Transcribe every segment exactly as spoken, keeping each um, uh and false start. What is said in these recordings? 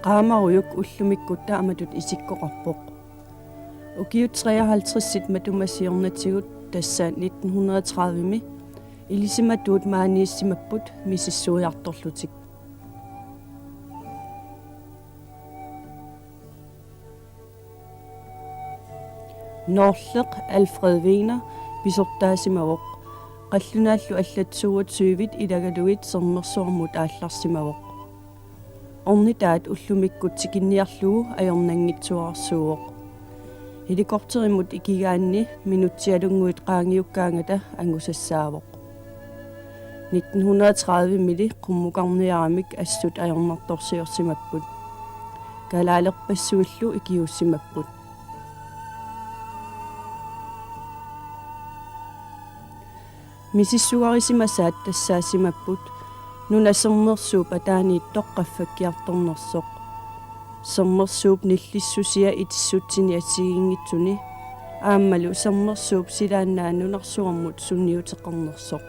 Qaamarujuk ullumikkut taamatut isikkoqarpoq. Ukiut treoghalvtredsit matuma siornatigut, tassa nitten hundrede og tredive-mi, ilisimatuut maaniissimapput misissuiartorlutik. Noorleq Alfred Wegener pisortaasimavoq. Qallunaallu allat toogtyvit ilagalugit Sermersuarmut aallarsimavoq. Ornitaat ullumikkut tikinniarlugu ajornanngitsuararsuuvoq. Helikopterimut ikigaanni minutsialunnguit qaangiukkaangata angusassaavoq. Nitten hundrede og tredive-mili qummukarniaramik assut ajornartorsiorsimapput. Kalaalerpassuillu ikiuussimapput. Misissugarisimasaat tassaasimapput nuna Sermersuup ataaniittoq qaffakkiartornersoq, Sermersuup nillissusia itissutsini assigiinngitsuni aammalu Sermersuup silaannaa nunarsuarmut sunniuteqarnersoq.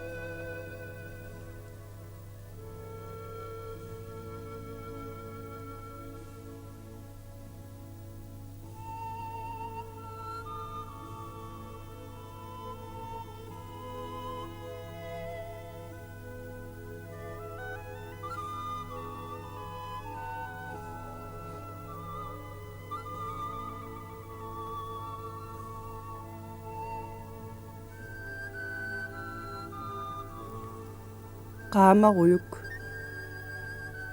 Qaamarujuk.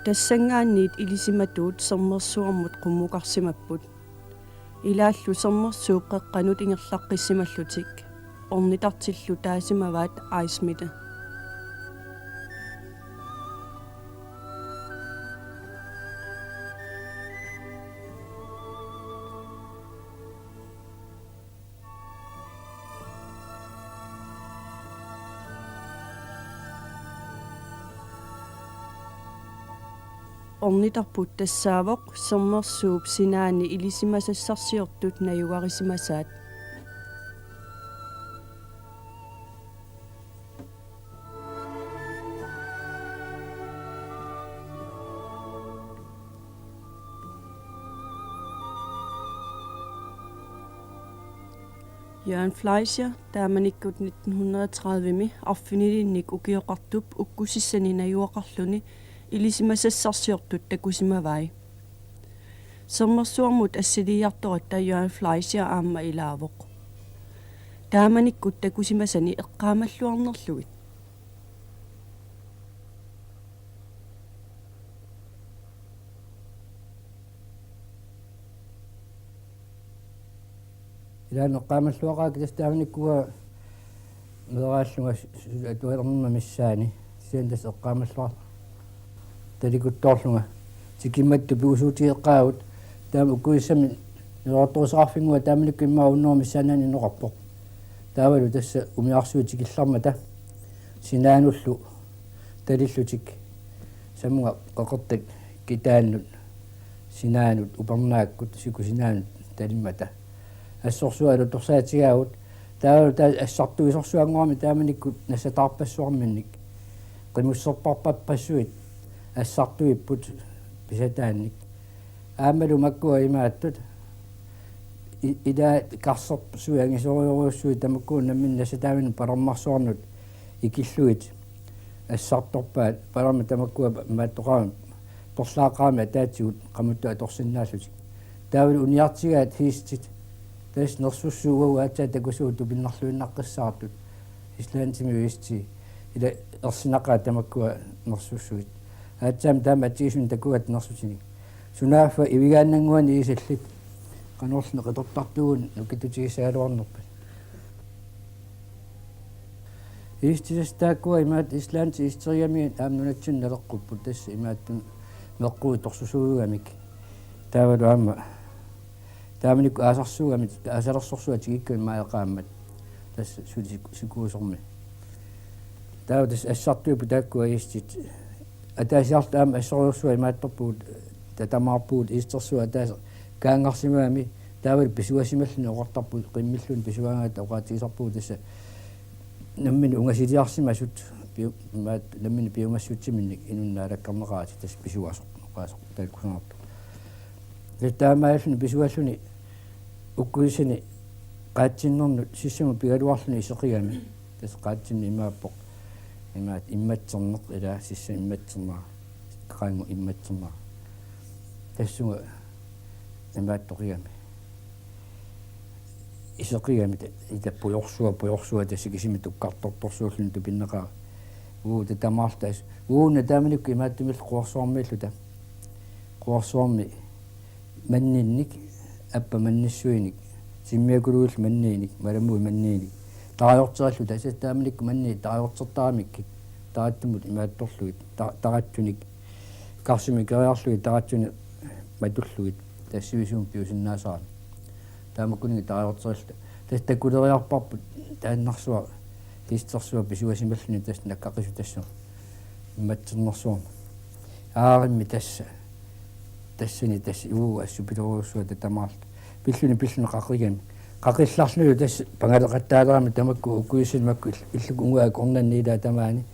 Tassanngaanniit ilisimatuut Sermersuarmut qummukarsimapput. Ilaallu Sermersuup qeqqanut ingerlaqqissimallutik. Ornitartillu taasimavaat Ejsmitte. Ornitarput tassaavoq Sermersuup sinaani ilisimasassarsiortut najugarisimasaat. Jørgen Fleischer, taamanikkut nitten hundrede og tredive-mi arfinilinnik ukioqartup ukkusissani najugaqarluni ilisimasassarsiortut takusimavai. Sermersuarmut assiliiartoratta Jørgen Fleischer aamma ilaavoq. Taamanikkut takusimasani eqqaamalluarnerlugit. Ilaanni eqqaamalluaqaakka tassa taamanikkut meeraallunga su-, su-, atualernerma missaani. Kisianni tassa eqqaamalluarlunga talikuttoorlunga. Tikimmattut pigusuutigeqqaagut taama ukkusissami niuertoruseqarfinnguaq taamanikkut immaqa unnuaq missaannaani inneqarpoq. Taavalu tassa umiarsuit tikillarmata sinaanullu talillutik, samunga qeqertak kitaannut sinaanut, upernaakkut sikusinaanut talimmata. Assorsuaq alutorsaatigaavut, taavalu taava assartuisorsuanngorami taamanikkut nassataarpassuarminnik, qimusserparpassuit assartuipput pisataannik. Aammalu makkua imaattut i-, ilaa karsersuit angisoorujorujussuit tamakku namminneq nassataaminut palermarsuarnut ikillugit assartorpaat, palermat tamakkua maattoqarami, perlaaqqarami ataatsigut qamuttut atorsinnaallutik. Taavalu uniartigaat hiistit, tassa nersussuugut aatsaat takusugut tupinnarluinnaqqissaartut, Islandimi hiistii, ila ersinaqaat tamakkua nersussuit. Aatsaammi taama atsigisumik takugaat nersutinik. Sunaaffa ivigaannannguanik iisallit, qanorluunniit qitortartuugunik nukittutigissagaluarnerput. Iistit tassa taakkua imaattoq Islandit iisterigamigit aamma nunatsinni naleqqupput, tassa imaattumik meqquit torsusuugamik. Taavalu aamma taamanikkut aasarsuugamik, aasalersorsuaq tigikkami maaeqaammat. Tassa suli siku-, sikuusormi. Taava tassa assartuipput taakkua iistit. Ataasiarluta aamma assorujussuaq imaattorpugut, tatamaarpugut iistersuaq ataaseq kaanngarsimagami, taavalu pisuasimalluni oqartarpugut, qimmilluni pisuagaangatta oqaatigisarpugut tassa nammineq ungasiliarsimasut piu-, maat nammineq piumassutsiminnik inunnik naalakkerneqaratik, tassa pisuasoq, oqaaseq taakkusanartoq. Taamaalluni pisualluni ukkuisini qaatsinnernut sissamut pigaluarluni iseqigami. Tassa qaatsinnut imaappoq. Imaat immatserneq ilaa sissamut immatsernera. Qaangu immatsernera. Tassunga imaattoqigami. Iseqigami ta-, ita pujorsua, pujorsua tassa kisimi tukkartortorsuulluni tupinneqaaq. Uu, ta-, tamaarta as-, uu, una taamanikkut imaattumillu Quersuarmiilluta. Quersuarmi manninnik, appa mannissuinik, timmiakuluillu manniinik, malamui manniinik. Tarajorterilluta, tassa taamanikkut manniit tarajortertaramikkik, tarattumut imaattorlugit, ta-, tarattunik, karsumik keriarlugit, tarattunik matullugit, tassa sivisuumik piusinnaasarami. Taamakkuninnga tarajorterilluta. Tassa takuleriarparput taannarsuaq, hiistersuaq pisuasimalluni tassa nakkaqisut tassuma. Immatsernersuarmi. Aarimmi tassa. Tassani tassa uu assut pilorujussuaq tamaarluta. Pilluni pilluni qaqigami. Qaqillarlunilu tassa pangaleqattaalerami tamakku ukkuisini makku ill-, illuku unnguakkut ornanni ilaa tamaani.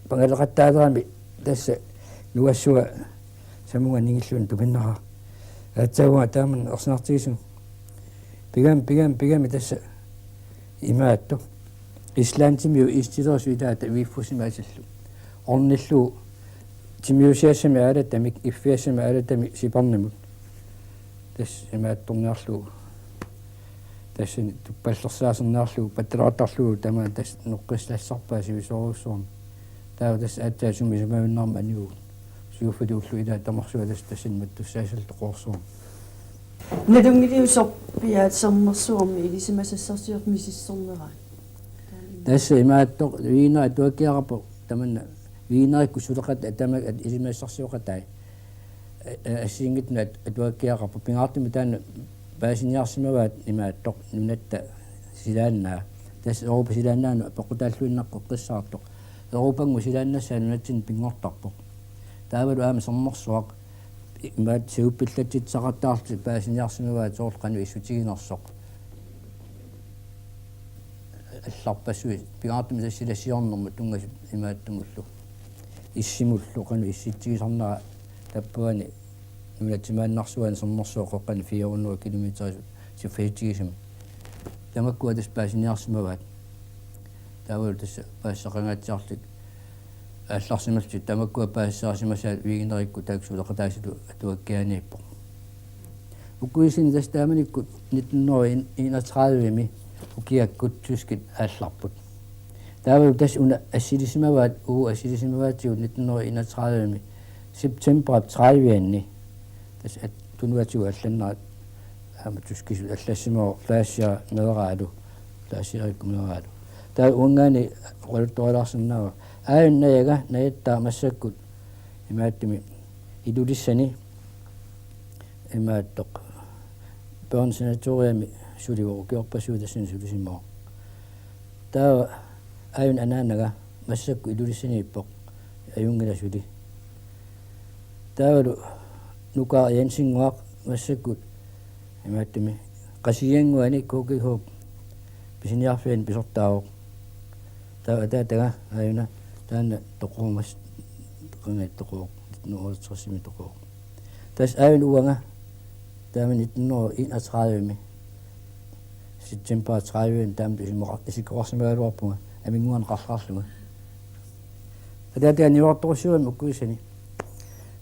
Pangaleqattaalerami tassa nuassua samunga ningilluunniit tupinneqaaq. Aatsaat uanga taamani ersinartigisunga. Pigami, pigami, pigami tassa imaattoq. Islandimiu istilersut ilaata viiffusimi atillu. Ornillugu timiusiassamik aalatamik, iffiassamik aalatamik siparnimut. Tassa imaattorniarlugu. Tassani tuppallersaaserniarlugu, pattalaartarlugu tamaani tassa noqqissassarpaa sivisoorujussuarmik. Taava tassa aatsaat sumi isumajunnaarmat anivugut. Siuffili ullut ilaat tamarsuaq tassa tassani mattussaassalluta Quersuarmi. Nalunngiliuk sorpiaat Sermersuarmi ilisimasassarsiortoq misissorneraat? Tassa imaattoq viinerit atuakkiaqarput tamanna viinerikkut suleqataat tamakku at-, ilisimasassarsioqataat. A-, a-, assigiinngitsunut at-, atuakkiaqarput pingaartumik taanna paasiniarsimavaat imaattoq nunatta silaannaa. Tassa Europa silaannaanut peqqutaalluinnaqqeqqissaartoq. Europanngooq silaannassaat nunatsinni pinngortarpoq. Taavalu aamma Sermersuaq imaattoq siuppillatsitsisaqattaarlutik paasiniarsimavaat soorlu qanoq issutiginersoq. Allarpassuit pingaartumik tassa silassiornermut tunngasut imaattumullu. Issimullu qanoq issitsigisarnera tappavani nunatsimaannarsuani Sermersuup qeqqani fire hundrede kilometer siffasitsisunik. Tamakkua tassa paasiniarsimavaat. Taavalu tassa paasisaqangaatsiarlutik aallarsimallutik tamakkua paasisarisimasaat viiginerikkut taakku suleqataasutut atuakkiaaniippoq. Ukkuisini tassa taamanikkut nitten hundrede enogtredive-mi ukiakkut tyskit aallarput. Taavalu tassa una assilisimavaat, uu assilisimavaatigut nitten hundrede enogtredive-mi september tredive-anni. Tassa at-, tunuatigut allannerat aamma tyskisut allassimavoq Fleischer meeraalu, Fleischerikku meeraalu. Taava uanngaanniit oqaluttuarilaarsinnaavara. Aajuna najaga, najattaa massakkut imaattumik Ilulissani imaattoq børnesanatoriami sulivoq, ukiorpassuit tassani sulisimavoq. Taava aajuna anaanaga massakkut Ilulissaniippoq, ajunngilaq suli. Taavalu Nukaaq Jensinnguaq massakkut imaattumik Qasigiannguani K G H-p pisiniarfiani pisortaavoq. Taava ataataga aajuna taanna toqorumas-, qanga toqorooq, nitten hundrede og otteogtres-imi toqorooq. Tassa aajuna uanga taama nitten hundrede enogtredive-mi september tredive taama isumaqar-, isikkoqarsimagaluarpunga aminnguarneq qarlarlunga. Ataataga niuertorussiugami ukkuisini.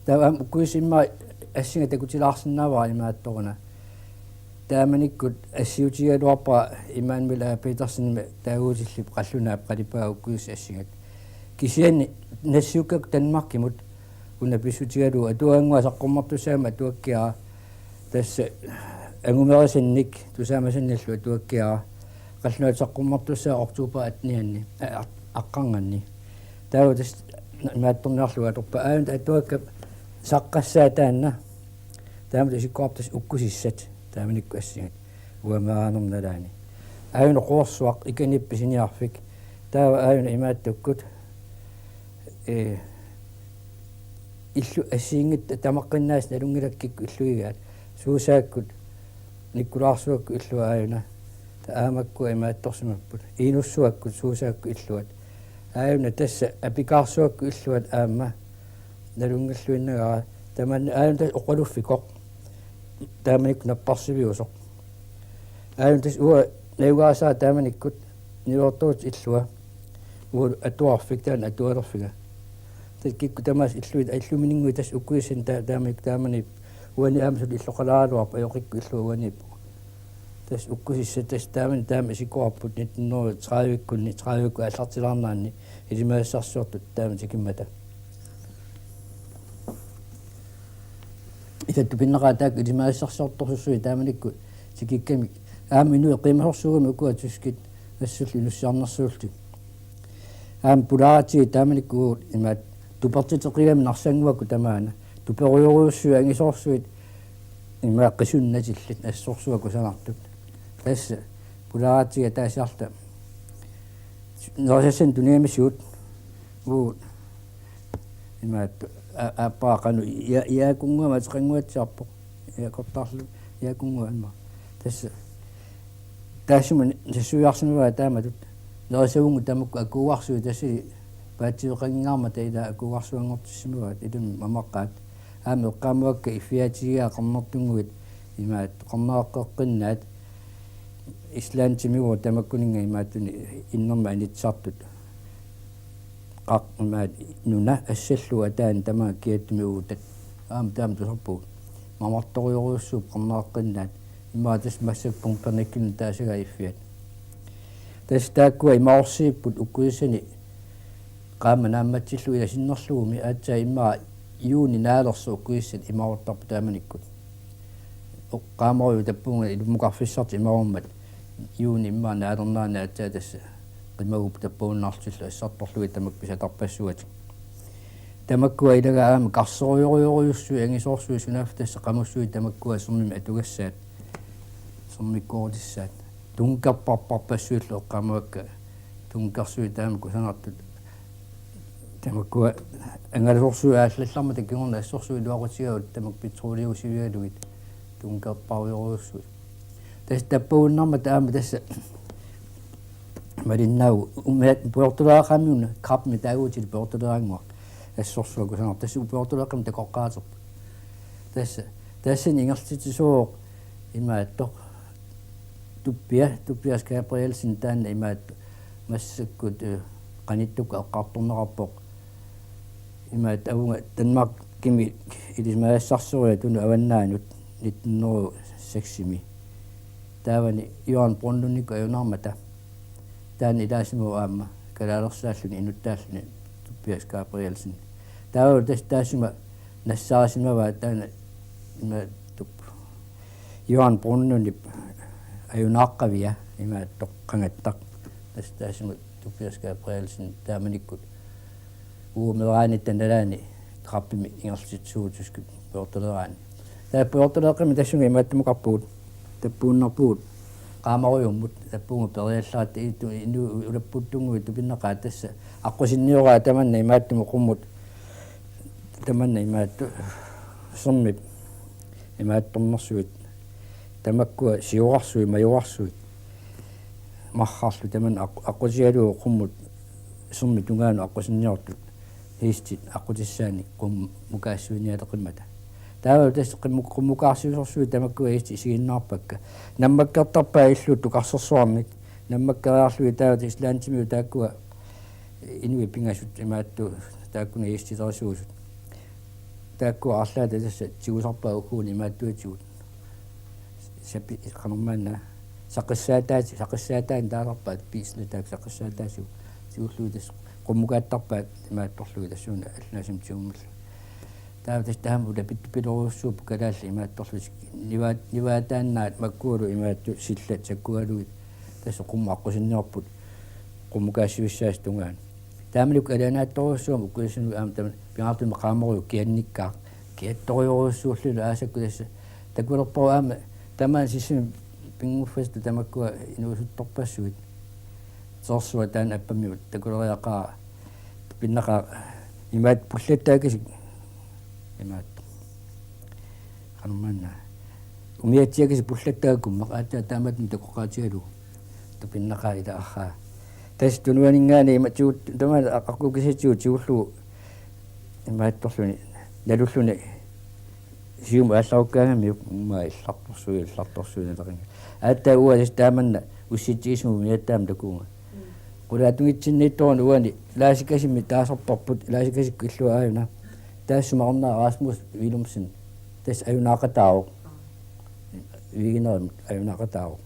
Taava aamma ukkuisini immaqa assinga takutilaarsinnaavara imaattoruna. Taamanikkut assiutigigaluarpara Immanuel A. Petersenimik taaguutillip qallunaap qalipaagaa ukkuisut assingat. Kisianni nassiukkakkut Danmarkimut una pissutigalugu atuagannguaq saqqummertussaammat atuakkiara. Tassa angumerisannik tusaamasannillu atuakkiara. Qallunaatut saqqummertussaavoq oktober attenianni, a-, a-, aqqarnganni. Taava tassa imaattorniarlugu atorpaa aajuna atuakkat saqqassaat taanna. Taamatut isikkoqarpoq tassa ukkusissat. Taamanikkut assingat. Uanga meeraanerma nalaani. Aajuna Quersuaq ikani pisiniarfik. Taava aajuna imaattukkut. Ee, illut assigiinngitsut tamaqqinnaasa nalunngilakka kikkut illugigaat. Suusaakkut, Nikkulaarsuakkut illuat aajuna. Taava aamakkua imaattorsimapput. Iinussuakkut, Suusaakkut illuat. Aajuna tassa Apikaarsuakkut illuat aamma. Nalunngilluinnagara. Tamanna aajuna tassa oqaluffikoq. taamanikkut napparsiviusoq. Aajuna tassa uanga najugaasaara taamanikkut nilortuut illua. Uagut atuarfik taanna atualerfiga. Tassa kikkut tamaasa illuit illumininnguit tassa ukkusissani taa-, taamanikkut taamani uani aamma suli illoqalaaraluarpoq ajoqikkut illua uaniippoq. Tassa ukkusissat tassa taamani taama isikuarput nitten hundrede tredive-kkunni, tredive-kkut aallartilaarnerani ilimasassarsiortut taama tikimmata. Ila tupinnaqaat taakku ilimasassarsiortorsuupput taamanikkut tikikkamik. Aamma inuit qiimasorsuugamik ukua tyskit assullu inussiarnersuullutik. Aamma pulaaratsigu taamanikkut imaattoq tupertiteqigami narsannguakkut tamaana. Tuperujorujussuit angisoorsuit imaattoq qisunnatillit assorsuaq kusanartut. Tassa pulaaratsigu ataasiarluta nerisassanik tunigami suut. Uagut imaattoq a-, aappara qanoq ia-, iaakunnguamik ateqannguatsiarpoq. Iaakortarlu iaakunnguamik. Tassa taassuma nassuiarsimavaa taamatut. Nerisavugut tamakku akuuarsuit tassa paatsiveqanngingaarmata ila akuuarsuanngortissimavaat ilumut mamaqaat. Aamma eqqaamavakka iffiatigigaat qernertunnguit imaattoq qerneqqeqqinnaat Islandimiuvoq tamakkuninnga imaattunik innermik anitsisartut. Qaq-, imaattoq nuna assallugu ataani tamaanga kiattumi uutat. Aamma taama tusarpugut. Mamartorujorujussuupput qerneqqinnaat. Immaqa tassa massakkut Pumpernickelli taasagaa iffiat. Tassa taakkua imaarsivipput ukkusissani qaammat naammatsillugu ila sinnerlugumi aatsaat immaqa juuni naalersoq ukkusissat imaartarput taamanikkut. Oq-, qaamarujuk tappuunga ilummukarfissartik imaarummat juuni immaqa naalernerani aatsaat tassa qimaguupput tappavunnarlutillu assartorlugit tamakku pisatarpassuit. Tamakkua ilagaat aamma karserujorujorujussuit angisoorsuit sunaaffa tassa qamussuit tamakkua sermimik atugassaat. Sermikkoorutissaat. Tunkerparparpassuillu eqqaamavakka. Tunkersuit taama kusanartut. Tamakkua angalasorsuit aallallarmata kingorna assorsuit iluaqutigaat tamakku petroliusivigalugit. Tunkerparujorujussuit. Tassa tappavunnarmata aamma tassa malinnaavugut umiat pujortuleeqqammiuna krabbi taaguutit pujortuleeqqannguaq. Assorsuaq kusanartoq tassa pujortuleeqqamik takoqqaaterput. Tassa, tassani ingerlatitsisuuvoq imaattoq Tupia-, Tobias Gabrielsen taanna imaattoq massakkut, eh, qanittukkut eqqartorneqarpoq. Imaattoq avunga Danmarkimi ilimasassarsiorlugu Tunut avannaanut nitten hundrede seksimi. Taavani Johan Brønlundikkut ajunaarmata. Taanna ilaasimavoq aamma kalaalersaalluni inuttaalluni Tobias Gabrielsen. Taavalu tassa taassuma nassaarisimavaa taanna imaattoq Johan Brønlundip ajunaaqqavia imaattoq qangattaq. Tassa taassuma Tobias Gabrielsen taamanikkut uumeraanitta nalaani krabbimik ingerlatitsisuuvoq tyskit pujortuleeraanni. Taava pujortuleeqqammi tassunga imaattumut oqarpugut, tappavunnarpugut qaamarujummut, tappavugut periallaratta iittu inu ulapputtunnguit tupinnaqaat tassa aqqusinnioraat tamanna imaattumut qummut tamanna imaattoq sermip imaattornersuit tamakkua siorarsuit, majorarsuit marrarlu tamanna aq-, aqqutigalugu qummut sermip tungaanut aqqusinniortut hiistit aqqutissaannik qummukaassivinialeqimmata. Taavalu tassa qummuk-, qummukaarsivisorsuit tamakkua hiistit isiginnaarpakka. Nammakkertarpaat illuttut karsersuarnik. Nammakkeriarlugit taava Islandimiut taakkua inuit pingasut imaattoq taakkuna hiistilerisuusut. Taakkua arlaata tassa tigusarpaat ugguuna imaattuatigut. Sapi-, qanormaanna. Saqissaataat-, saqissaataannik taasarpaat piisna taakku saqissaataasigut. Tigullugit tassa qummukaattarpaat imaattorlugit tassuuna allaasimut tigummallugit. Taava tassa taama ulapittupilorujussuupput kalaallit imaattorlutik. Nivaat-, nivaataannaat makkualu imaattoq sillat sakkugalugit. Tassa qummut aqqusinniorput qummukaassivissaasa tungaanut. Taamanikkut alianaatsorujussuummata ukkusissanut aamma tamanna pingaartumik qaamarujuk kiannikkaaq. Kiattorujorujussuullugu aasakkut tassa takulerparuit aamma tamaani sissimi pinngorfissat tamakkua inuusuttorpassuit. Soorsuaq taanna appammiut takuleriaqaara pinnaqaaq imaattoq pullattaakasik imaattoq. Qanormaanna. Umiatsiakasik pullattaakkummat aatsaat taamaattumik takoqqaatigalugu. Tupinnaqaaq ila arraa. Tassa tunuaninngaanniit ima tigut tamaani aq-, aqqukisitsitigut tigullugu imaattorluni nalulluni Siumut aallarukkaangamiuk, uuma illartorsuit, illartorsuit naleqanngillat. Aatsaat uanga tassa taamanna ussitsigisumik umiatsiaamik takuunga. Qulaatunngitsinniittoq uani Laasikasimi taasarparput, Laasikasikkut illua aajuna. Taassuma arnaa Rasmus Willumsen. Tassa ajunaaqataavoq. Wegenerimut ajunaaqataavoq.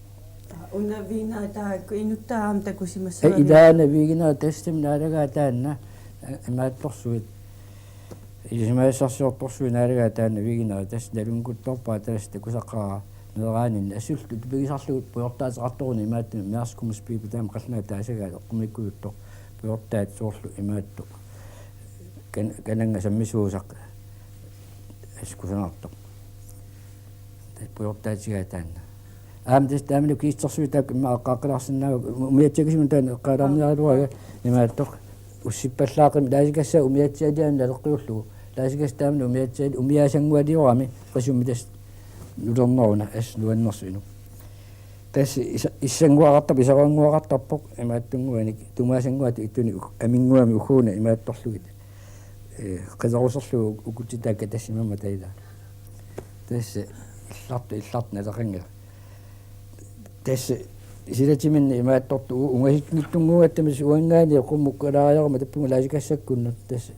Una wegener taakku inuttaa aamma takusimassavat. Ilaana wegener tassami naalagaat taanna, eh, imaattorsuit. Ilisimasassarsiortorsuit naalagaat taanna wegener, tassa nalunngikuttorpaa tassa takusaqaaq meeraaninni. Assullu tupigisarlugu pujortaateqartoruni imaattumik Mærsk Kommercebiler taama qallunaat taasagaat eqqumiikkujuttoq pujortaat soorlu imaattoq. Kan-, kanannga sammisuusaq. Askusanartoq. Tassa pujortaatigaa taanna. Aamma tassa taamani kiistersuit taakku immaqa eqqaaqqaalaarsinnaavakka, umiatsiakisimun taanna eqqaalaarniaraluaga imaattoq. Ussippallaaqimmat Laasikassaat umiatsialianik naleqqiullugu. Laasikassaq taamani umiatsiali-, umiaasanngualiorami qisummi tassa nulerneruna assut nuannersuinuk. Tassa isa-, issannguaqartarpoq, isaruannguaqartarpoq, imaattunnguanik, tumaasannguaq ittunik uk-, aminnguamik uhuuna imaattorlugit. Eh, qileruserlugu ukutsitaakka tassimammat taila. Tassa illartoq, illartoq naleqanngilaq. Tassa silatiminni imaattortoq u-, ungasitsinittunnguugatta tassa uanngaanniit qummukkalaajaruma tappunga Laasikassakkunnut tassa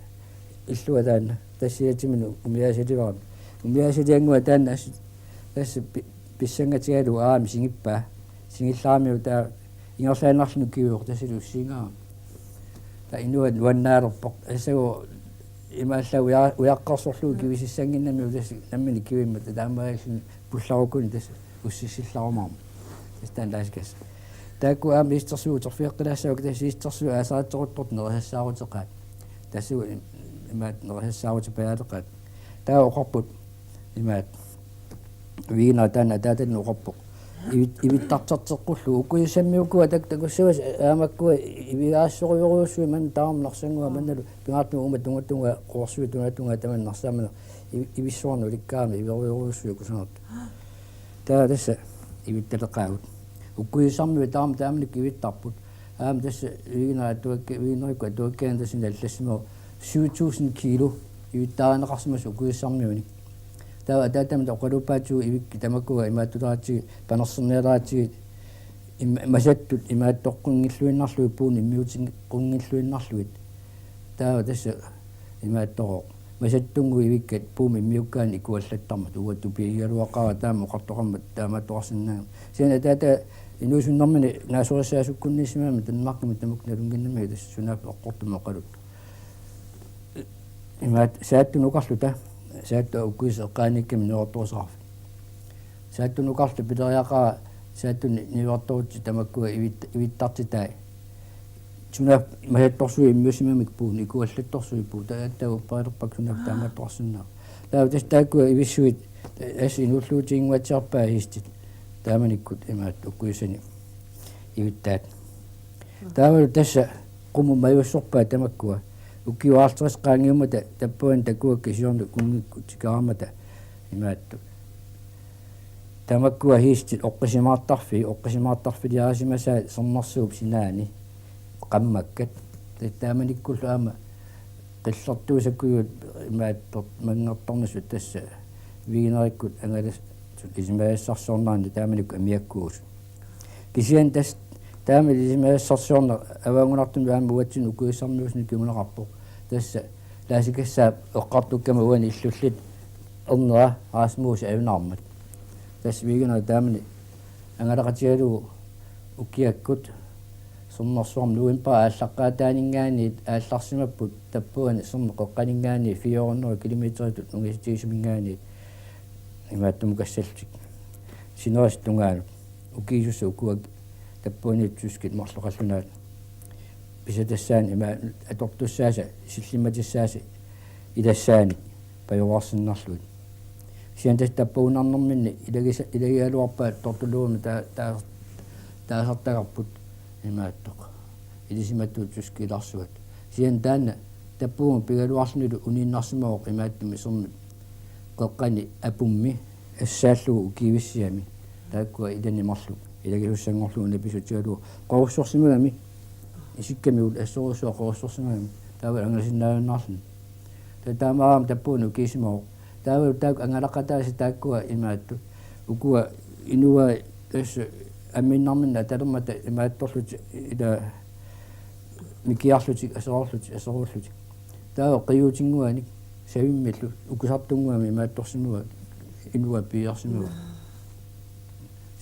illua taanna. Tassa silatiminni umiaasalivarami. Umiaasaliannguaq taanna assut tassa pi-, pissangatigalugu aamma singippaa. Singillaramiuk taava ingerlaannarluni kiviuvoq tassalu ussiingaarami. Taava inuat nuannaalerpoq. Assagu imaallaat uja-, ujaqqersorlugu kivisissannginnamiuk tassa nammineq kivimmat taamaalluni pullarukkuni tassa ussissillarumaarmat. Tassa taanna Laasikassaq. Taakku aamma iistersuut uterfigeqqilaassavakka, tassa iistersuut aasaritseruttortut nerisassaaruteqaat. Tassalu im-, imaattoq nerisassaaruteqaat. Taava oqarput imaattoq. Wegener taanna ataatallu oqarpoq. Ivit-, ivittarterteqqullugu. Ukkusissammiukkua tak-, takussavasi aamakkua ivigaassorujorujussuit manna taama narsannguaq mannalu pingaartumik uuma tungatungaa, qoorsuit tungatungaa tamanna narsaammat ivi-, ivissuarnut ulikkaarami iverujorujussuit kusanartoq. Taava tassa ivittaleqaagut. Ukkusissammiut taama taamanikkut ivittarput. Aamma tassa Wegener atuakka-, Wegenerikkut atuakkanik tassa nallassimavoq syv tusind kilo ivittaarineqarsimasoq ukkusissammiunik. Taava ataatama oqaluuppaatsigut ivikkit tamakkua imaattuleraatsigit, panersernialeraatsigit, im-, masattut imaattoqqunngilluinnarlugit, puunit immiutinneqqunngilluinnarlugit. Taava tassa imaattorooq. Masattunnguit ivikkat puumik immiukkaanni ikuallattarmata, uanga tupigigaluaqaara taama oqartoqarmat taamaattoqarsinnaagama. Kisianni ataata inuusunnermini naasorissaasukkunniissimagami Danmarkimi tamakku nalunnginnamigit tassa sunaaffa eqqortumik oqaluttoq. Imaattoq Saattut nukarluta, Saattut ukkusissat eqqaaniikkami niuertoruseqarfik. Saattut nukarluta pileriaqaara Saattuni niuertorutsit tamakkua ivit-, ivittartitai. Sunaaffa masattorsuit immiussimamikku puunit ikuallattorsuit puut. Taava aatsaat upparilerpakka sunaaffa taamaattoqarsinnaavoq. Taava tassa taakkua ivissuit, assut inuullugutiginnguatsiarpaat hiistit. Taamanikkut imaattoq ukkujussanik ivittaat. Taavalu tassa qummut majuussorpaat tamakkua. Ukiut halvtreds qaangiummata tappavani takuakka siorna kunngikkut tikeraarmata imaattoq. Tamakkua hiistit oqqisimaartarfii, oqqisimaartarfiliarisimasaat sermersuup sinaani qammakkat. Ta-, taamanikkullu aamma qillertuusakkujuit imaattoq manngertornisut tassa Wegenerikkut angalasut ilisimasassarsiornerani taamanikkut amiakkuusut. Kisianni tassa taama ilisimasassarsiorneq avaanngunartumik aamma uatsinnut ukkujussammiusunik kinguneqarpoq. Tassa Laasikassaap eqqartukkama uani illullit ernera Rasmusi ajunaarmat. Tassa Wegener taamani angalaqatigalugu ukiakkut sermersuarmi novembarip aallaqqaataaninngaanniit aallarsimapput tappavani sermeq qeqqaninngaanniit fire hundrede kilometeritut ungasitsisuminngaanniit imaattumukassallutik. Sinerissap tungaanut ukiisussat ukua tappavaniittut tyskit marluk qallunaat pisatassaannik ima atortussaasa sillimmatissaasa ilassaanik pajugaarsinnarlugit. Kisianni tassa tappagunarnerminni ilagisa-, ilagigaluarpaat Tortoluup ta-, ta-, taasartagarput imaattoq. Ilisimatut tyskit ilarsuat. Kisianni taanna tappavunga pigaluarlunilu uniinnarsimavoq imaattumik sermip qeqqani apummi assaallugu ukiivissiami. Taakkua ilani marluk ilagisussanngorlugu napisutigalugu qorussorsimagami. Isikkamigullu assorujussuaq qorussorsimagami. Taava angalasinnaajunnaarluni. Taava taamaammat tappavani ukiissimavoq. Taava taakku angalaqataasa taakkua imaattut. Ukua inuai tassa ammiinnarminni atalermata imaattorlutik ila mikiarlutik aserorlutik aserorlutik. Taava qiuutinnguanik savimmillu ukusartunnguamik imaattorsimavaat inuat piiarsimavaat.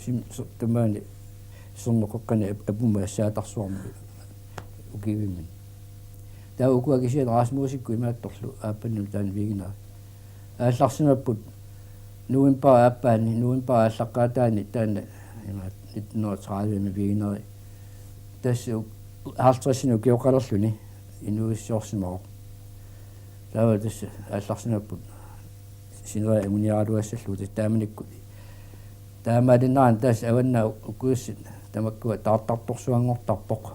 Sim so-, tamaani sermeqeqqani ap-, apummi assaatarsuarmi ukiivimmin. Taava ukua kisianni Rasmusikkut imaattorlu aappannut taanna wegener. Aallarsimapput novembarip aappaani, novembarip aallaqqaataani taanna imaat nitten hundrede og tredive wegeneri. Tassa u-, halvtredsinik ukioqalerluni inuuissiorsimavoq. Taava tassa aallarsimapput sineriak anguniaraluassallugu tassa taamanikkut. Taamaalinnarani tassa avannaa ukkuissat tamakkua taartartorsuanngortarpoq.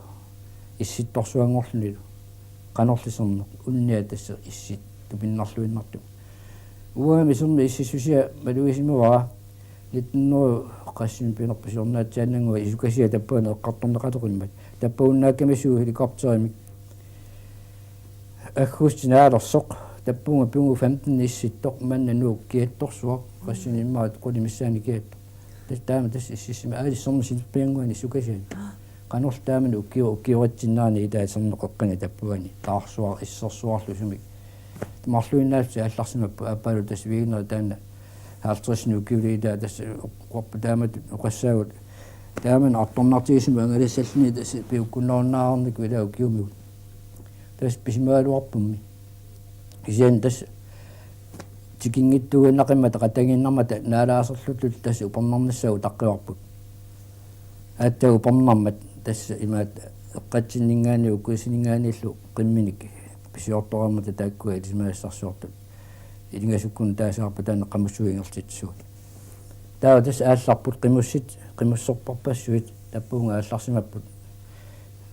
Issittorsuanngorlunilu. Qanorli sermeq unnia tassa issit tupinnarluinnartumik. Uangami sermip ississusia malugisimavara nitten hundrede qassinik pinerpoq siornaatsiaannanngua isukasiat tappavani eqqartorneqaleqimmat. Tappavunnaakkamisoq helikopterimik. Aggustip naalersoq tappavunga pungu femten issittoq manna Nuuk kiattorsuaq qassinik immaqa qulit missaanni kiattoq. Tassa taama tassa ississima aalisarmi sinerpiannguani sukasiani. Qanorlu taamani ukio-, ukioritsinnaani ilaa sermeqeqqani tappavani taarsuaq issersuarlu sumik. Marluinnaassuseq aallarsimapput aappaalu tassa wegeneri taanna halvtredsinik ukiulik ilaa tassa oqarpoq taamatut oqassaagut. Taamani artornartigisumik angalissalluni tassa piukkunnarunnaareernikut ilaa ukiumigut. Tassa pisimagaluarpummi. Kisianni tassa tikinngitsuuginnaqimmata qatanngiinnarmata naalaaserluttut tassa upernarnissaa utaqqivarput. Aatsaat upernarmat tassa imaat eqqatsinninngaanniit ukkuissaninngaanniillu qimminik pisiortoreermata taakkua ilisimagassarsiortut. Ilingasukkut taasaarput taanna qamussuit ingerlitsisugut. Taava tassa aallarput qimussit, qimussorparpassuit, tappavunga aallarsimapput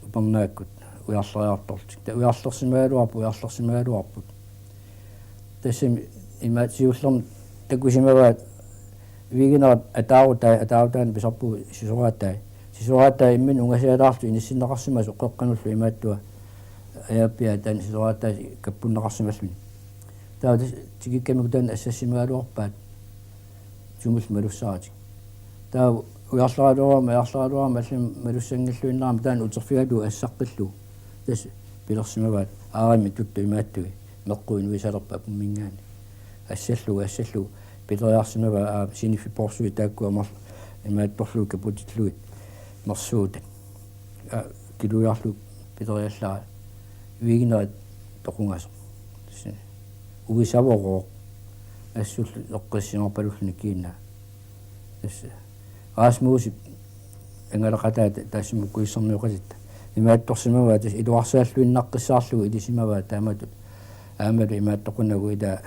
upernaakkut ujarleriartorlutik. Taava ujarlersimagaluarput, ujarlersimagaluarput. Tassami imaat siullermik takusimavaat wegenerit ataarutai, ataarutaanni pisarpugut sisoraatai. Sisoraatai imminnut ungasialaartut inissinneqarsimasut qeqqanullu imaattua ajaappiaat taanna sisoraatai kappunneqarsimalluni. Taava tassa tikikkamikkut taanna assassimagaluarpaat sumillu malussaratik. Taava ujarleraluarama, ujarleraluarama allamik malussanngilluinnarami taanna uterfigalugu assaqqillugu. Tassa pilersimavaat aarimmi tuttut imaattui meqqut inuisalerput apumminngaanniit. Assallugu, assallugu pileriarsimavaat aamma siniffit poorsuit taakkua marluk imaattorlugit kaputillugit mersuutat. Aa, kiluiarlugu pileriallaat wegenerit toqungasoq. Tassa uisavorooq assullu eqqissimarpalulluni kiinaa. Tassa Rasmusip angalaqataata taassuma ukkuissermioqatitta. Imaattorsimavaat tassa iluarsaalluinnaqqissaarlugu ilisimavaat taamatut. Aammalu imaattoqunagu ilaa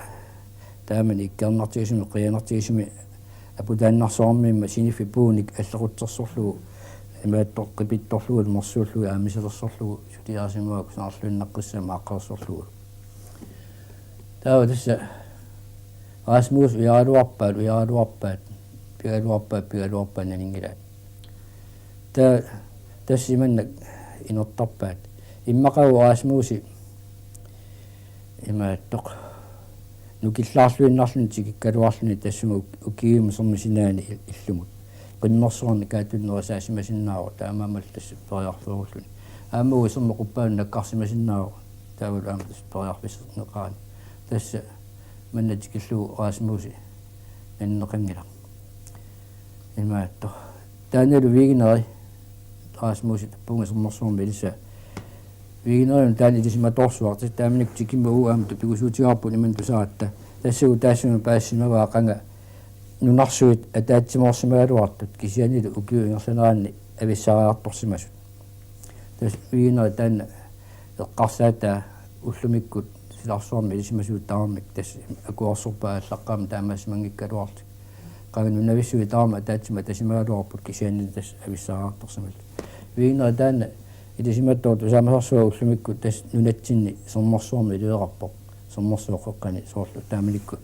taamani ikkernertigisumik, qiianertigisumik aputaannarsuarmiimmat siniffik puunik allequtsersorlugu imaattoq qipittorlugu mersuullugu aammisalersorlugu suliarisimavaat kusanarluinnaqqissaammat aaqqersorlugu. Taava tassa Rasmus ujaraluarpaat, ujaraluarpaat, pigaluarpaat, pigaluarpaat naninngilaat. Taava tassa imannak inertarpaat. Immaqagu Rasmusi imaattoq nukillaarluinnarluni tikikkaluarluni tassunga uk-, ukiumut sermip sinaani il-, illumut. Qimmersuarnik kaattunik nerisaasimasinnaavoq taamaammallu tassa periarferulluni. Aamma uagut sermip quppaanut nakkarsimasinnaavoq taavalu aamma tassa periarfisserneqarani. Tassa manna tikillugu Rasmusi nanineqanngilaq. Imaattoq. Taannalu wegeneri Rasmusi tappavunga sermersuarmi ilisaa. Wegeneriuna taanna ilisimatoorsuaq, tassa taamanikkut tikimmagu aamma tupigusuutigaarput imannak tusaratta. Tassagu taassuma paasisimavaa qanga nunarsuit ataatsimoorsimagaluartut kisiannili ukiup ingerlaneranni avissariartorsimasut. Tassa wegeneri taanna eqqarsaataa ullumikkut silarsuarmi ilisimasuutit tamarmik tassa akuersorpaat aallaqqaammut taamaasimanngikkaluarlutik. Qanga nunavissuit tamarmik ataatsimut atasimagaluarput kisiannili tassa avissariartorsimalluni. Wegeneri taanna ilisimatoortoq tusaamasarsuaq ullumikkut tassa nunatsinni sermersuarmi iliveqarpoq. Sermersuup qeqqani soorlu taamanikkut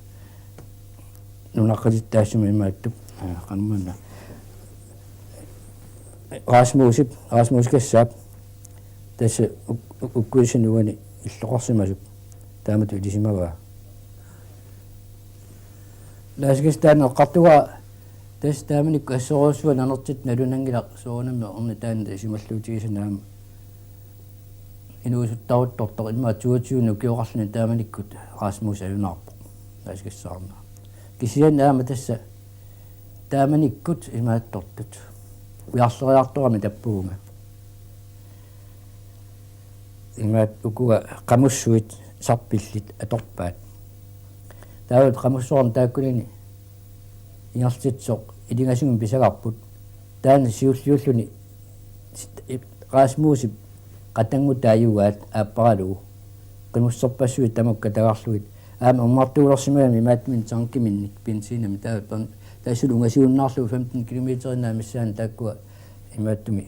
nunaqqatitta taassuma imaattup, aa, qanormaanna. Rasmusip, Rasmus Kassaap tassa uk-, uk-, ukkuissanik uani illoqarsimasup taamatut ilisimavaa. Laasikassaq taanna eqqartugaa, tassa taamanikkut assorujussuaq nanertit nalunanngilaq soorunami ernittaaq taanna isumalluutigisani aamma. Inuusuttaruttortoq immaqa toogtyve ukioqarluni taamanikkut Rasmus ajunaarpoq. Laasikassaarnera. Kisianni aamma tassa taamanikkut imaattortut. Ujarleriartorami tappavunga. Imaat ukua qamussuit sarpillit atorpaat. Taava qamussuarmi taakkunani ingerlatsisoq ilingasumik pisagarput. Taanna siulliulluni Rasmusip qatanngutaa ajugaat aapparalugu. Qimusserpassuit tamakku katagarlugit. Aamma ummartuulersimagami imaattumik tankiminnik benzinimik taava pern-, tassa ungasiunnaarlugu femten kilometerinik missaani taakkua imaattumik,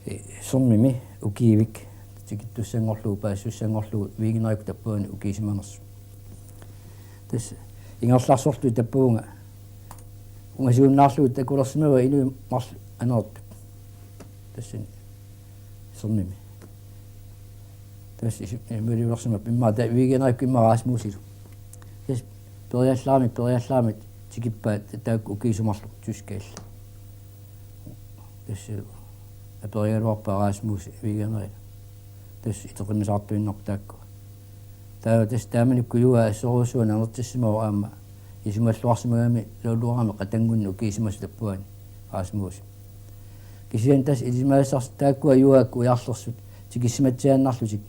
eh, sermimi ukiivik tikittussanngorlugu paasissussanngorlugu weekenderikkut tappavani ukiisimanersut. Tassa ingerlarsortut tappavunga ungasiunnaarlugu takulersimavaa inuit marluk aneertut. Tassani sermimi. Tassa isu-, imaliulersimavoq immaqa taava weekenderikkut immaqa Rasmusilu. Tassa periallaramik, periallaramik tikippaat taakku ukiisut marluk tyskit illit. Tassa aperigaluarpaa Rasmus weekenderilu. Tassa iteqimisaartuinnarput taakku. Taava tassa taamanikkut uanga assorujussuaq nanertissimavoq aamma isumalluarsimagami Luluarami qatanngunni ukiisimasut tappavani Rasmus. Kisianni tassa ilisimagassarsi taakkua uanga ujarlersut tikissimatsiaannarlutik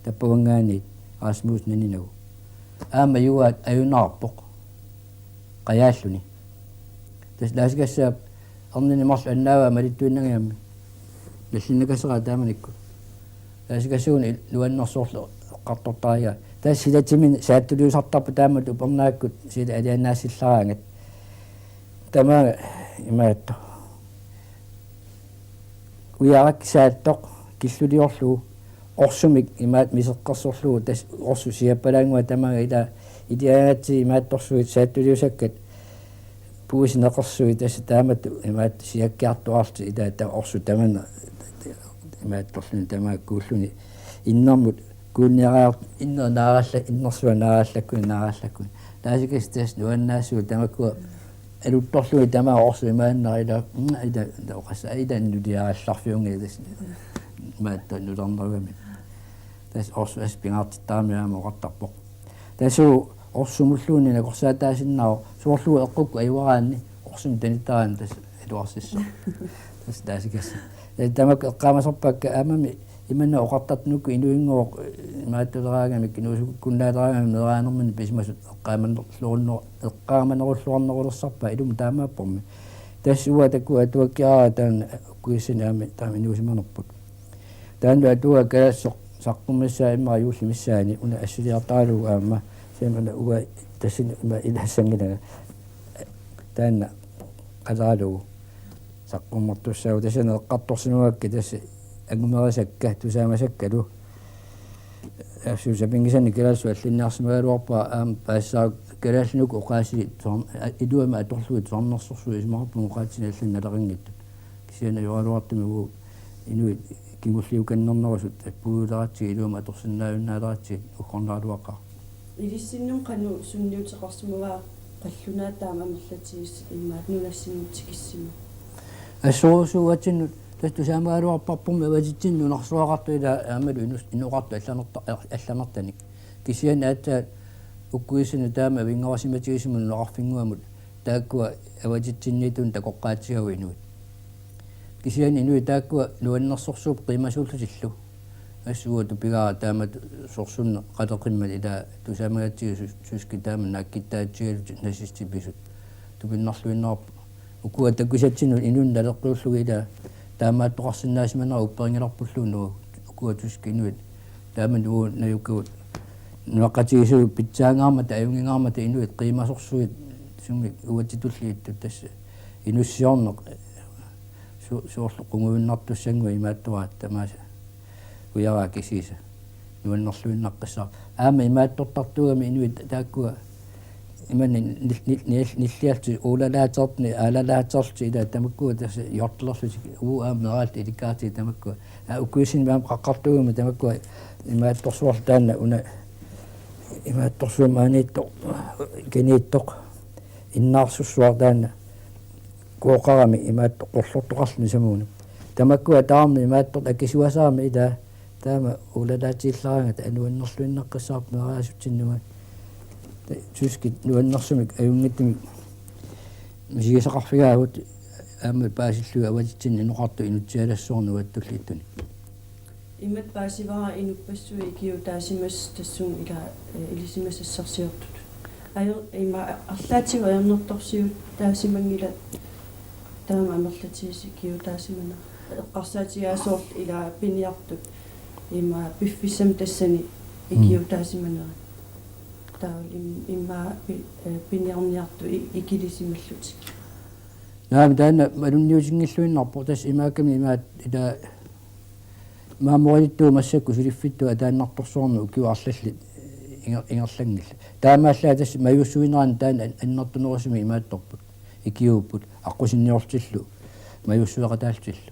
tappavanngaanniit Rasmus naninagu. Aamma uanga ajunaarpoq. Qajaalluni. Tassa Laasikassaap erninik marluk annaavaa malittuinnangajammik. Nallinnakaseraa taamanikkut. Laasikassagunik nuannersoorlu eqqartortarigaa. Tassa silatiminnik saattuliusartarput taamatut upernaakkut sila alianaassillaraangat. Tamaanga imaattoq. Ujarak saattoq killuliorlugu orsumik imaat miseqqersorlugu tassa orsoq siappalaannguaq tamaanga ila iliagaatsi imaattorsuit saattuliusakkat puisineqersuit tassa taamatut imaat siakkiartuarlutik ila ta orsoq tamanna imaattorluni tamaakkuulluni innermut kuunniaraar inner naaralla innersuaq naarallakkuni naarallakkuni. Laasikassaaq tassa nuannaassuugut tamakkua aluttorlugit tamaat orsoq imaannarpoq ila, mm, ila, ila oqassaa ila nuliarallarfiunngilaq tassa. Imaattoq nutarnerugami. Tassa orsoq assut pingaartittarami aamma oqartarpoq. Tassa orsoq sumulluunniit nakorsaataasinnaavoq soorlu eqqukkut ajugaraanni orsumik tanittaraanni tassa iluarsissaaq. Tassa Laasikassaaq. Tassa tamakku eqqaamasarpakka aammami imanna oqartartunuku inuinngooq, eh, imaattuleraangamik inuusukkunnaateraangamik meeraanermini pisimasut eqqaamanerulluarneru-, eqqaamanerulluarnerulersarpaat ilumut taamaappormi. Tassa uanga taakku atuakkiaraat taanna ukkuissanik aamma taama inuusimanerput. Taanna atuagaq kalaallisut saqqummissaat immaqa juulli missaani una assiliartaralugu aamma siamana uanga tassani ima ilaassanngilanga taanna qaleralugu. Saqqummertussaavoq tassani eqqartorsimavakka tassa angumerisakka tusaamasakkalu. Assut sapinngisannik kalaallisut allinniarsimagaluarpara aamma paasisara kalaallinut oqaasii tusarn-, a-, iluamik atorlugit tusarnersorsuit isumaqarpunga oqaatsinik allanut naleqanngitsut. Kisianni ajoraluartumik uagut inuit kingulliukannernerusut puiuleratsigit iluamik atorsinnaajunnaaleratsigit uggornaraluaqaaq. Ilissinnut qanoq sunniuteqarsimavaa qallunaat taama amerlatigisut immaqa nunassinut tikissimavoq? Assorujussuaq uatsinnut tassa tusaamagaluarparpummi avatitsinnut nunarsuaqartut ila aammalu inus-, inoqartut allanerta-, allanertanik. Kisianni aatsaat ukkuissanik taama avinngarusimatigisumut nunaqarfinnguamut taakkua avatitsinniittunik takoqqaatigaat inuit. Kisianni inuit taakkua nuannersorsuupput qiimasuullutillu. Assut uanga tupigaara taamatut sorsunneq qaleqimmat ila tusaamagatsigu sus-, suski taama naakkittaatsigalutik nazistipisut. Tupinnarluinnarpoq. Ukua takusatsinnut inunnut naleqqiullugit ila taamaattoqarsinnaasimanera upperinngilarpulluunniit ukua tyskit inuit. Taama uagut najukkagut nunaqqatigiissut pitsaangaarmata, ajunngingaarmata inuit qiimasorsuit sumi uatsitulli ittut tassa inussiorneq su-, soorlu qungujunnartussannguaq imaattoraat tamaasa. Ujaraa kisiisa. Nuannerluinnaqqissaaq. Aamma imaattortartuugami inuit taakkua imanna nil-, nil-, nil-, nilliallutik uulalaaterlutik aalalaaterlutik ila tamakkua tassa jortlerlutik uagut aamma meeraallutik ilikkaratsigit tamakkua. Aa, ukkuissanik aamma qaqqartuugami tamakkua imaattorsuarlu taanna una imaattorsuarmi aaniittoq, kaniittoq. innaarsussuaq taanna kooqarami imaattoq qorlortoqarluni samuuna. Tamakkua taarmi imaattoq akisuasaami ilaa taama ulalaatiillaraangata anuannerluinnaqqissaarpoq meeraasutsinnut. Tyskit nuannersumik ajunngitsumik misigisaqarfigaagut aamma paasillugit avatitsinni inoqartut inutsialassuarnut uattulliittuni. Imatut paasivara inuppassuit ikiuutaasimasut tassunga ila, eh, ilisimasassarsiortut. Ajor-, ima arlaatigut ajornartorsiutaasimanngilaq taama amerlatigisut ikiuutaasimanera. Eqqarsaatigaat soorlu ila piniartut ima piffissami tassani ikiuutaasimanerat. Taava im-, immaqa pi-, eh, piniarniartut i-, ikilisimallutik. Naamik, taanna malunniutinngilluinnarpoq, tassa imaakkami imaat ila maammorittuut massakkut suliffittut ataannartorsuarmik ukiut arlallit inger-, ingerlanngillat. Taamaallaat tassa majuussuinerani taanna an-, annertunerusumik imaattorput. Ikiuupput aqqusinniorlutillu majuussueqataallutillu.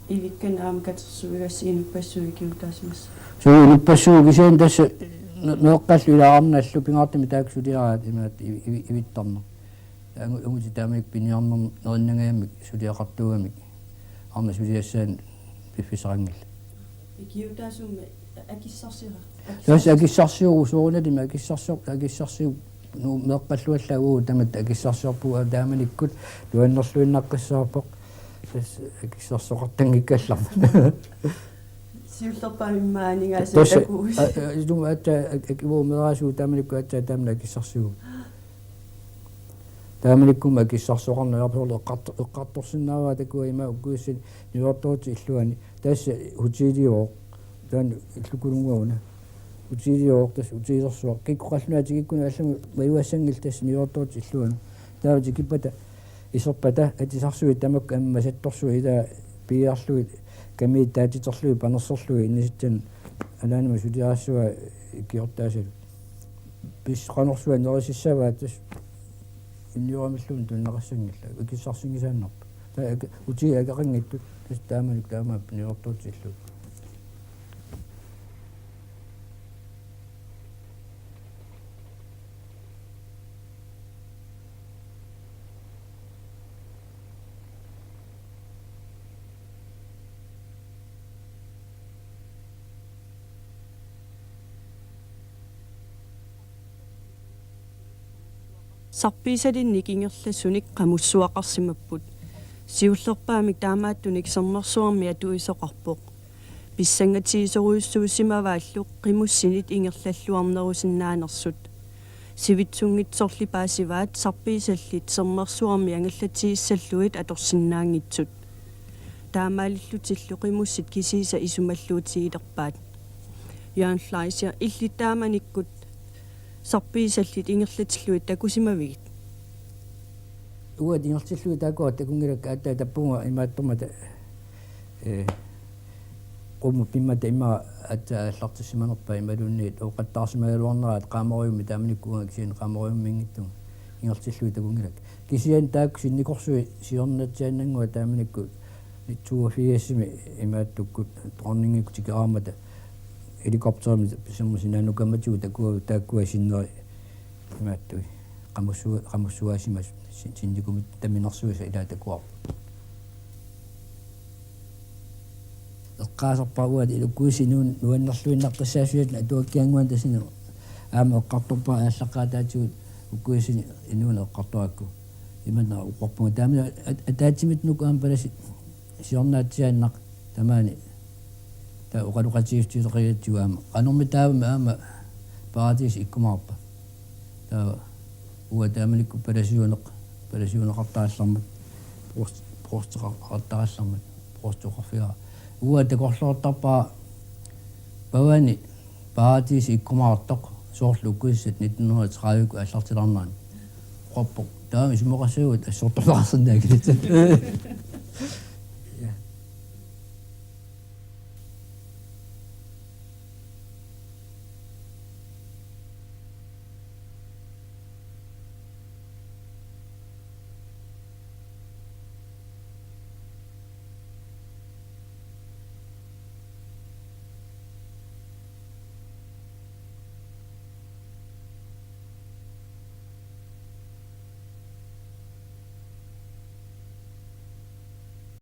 Ilikkanik aamma katersuigassat inuppassuit ikiuutaasimasut. Suu, inuppassuit kisianni tassa me-, meeqqallu ilaa arnallu pingaartumik taakku suliaraat imaattoq ivi-, ivi-, ivittarneq. Angu-, angutit taamanikkut piniarnerinnangajamik suliaqartuugamik arnat suliassaannik piffissaqanngillat. Ikiuutaasummi akissarsiva-, tassa akissarsi-, akissarsiuvoq, soorunalimi akissarsior-, akissarsiuvoq. Nuu, meeqqallu allaat uagut tamatta akissarsiorpugut, aa, taamanikkut nuannerluinnaqqissaarpoq. Tassa akissarsioqartanngikkallarmat. Siullerpaamik immaqa aningaasat tassa, takuusut. A-, a-, ilumut aatsaat ak-, ak-, uagut meeraasugut taamanikkut aatsaat taamani akissarsivugut. Taamanikkummi akissarsioqarneq ajorpoq, soorlu eqqart-, eqqartorsinnaavara takuat ima ukkuissinni niuertorutit illuanni. Tassa hotelioq. Taanna illukulunnguaq una. Hotelioq, tassa hotelersuaq. Kikkut qallunaat tikikkunik allamut majuassanngillat tassa niuertorutit illuanni. Taava tikippata iserpata atisarsuit tamakku aamma masattorsuit ilaa piiarlugit kamiit taatiterlugit panerserlugit inisitsinni anaanama suliaraassuaa ikiortaasalu. Pis qanorsuaq nerisissavaat tassa inioramilluunniit tunineqassanngillat. Akissarsinngisaannarpoq. Taava ak-, hotelit akeqanngitsut tassa taamanikkut taamaappoq niuertorutit illugit. Sarpiissalinnik ingerlasunik qamussuaqarsimapput. Siullerpaamik taamaattunik sermersuarmi atuisoqarpoq. Pissangatigisorujussuussimavaallu qimussinit ingerlalluarnerusinnaanersut. Sivitsunngitsorli paasivaat sarpiissallit sermersuarmi angallatigissallugit atorsinnaanngitsut. Taamaalillutillu qimussit kisiisa isumalluutigilerpaat. Jørgen Fleischer, illit taamanikkut sarpiisallit ingerlatillugit takusimavigit? Uanga ingerlatillugit taakku takunngilakka, aatsaat tappunga imaattormata, ee, qummut pimmata ima aatsaat aallartissimanerpaat imaluunniit ooqattaarsimagaluarneraat qaamarujummik taamanikkut uanga kisianni qaamarujuminngittunga ingerlatillugit takunngilakka. Kisianni taakku sinnikorsui siornaatsiaannannguaq taamanikkut toogfirsimi imaattukkut dronningikkut tikeraarmata helikopterimik pisarmut sinaannukammatigut takuagut taakkua sinneri imaattui qamussua-, qamussuaasimasut sin-, sinnikumik tamminersuisa ilaat takuarput. Eqqaasarpara uanga ilukkuisi nuun nuannerluinnartassaassuit atuakkiannguanut tassani aamma eqqartorpara aallaqqaataatigut ukkuisini inuuneq eqqartorakku. Imanna oqarpunga taamani at-, ataatsimiittunik aamma palasit siornaatsiaannaq tamaani taava oqaloqatigiissutigineqartigu aamma qanormi taavami aamma paradisi ikkumaarpa. Taava uanga taamanikkut palasiuneq-, palasiuneqartarallarmat, pros-, prosteqartarallarmat, prosteqarfiga. Uanga takorloortarpara pavani paradisi ikkumaartoq soorlu ukkusissat nitten hundrede og tredive-kkut aallartilaarnerani. Oqarpoq: Taava isumaqassaagut assortorneqarsinnaanngilaq.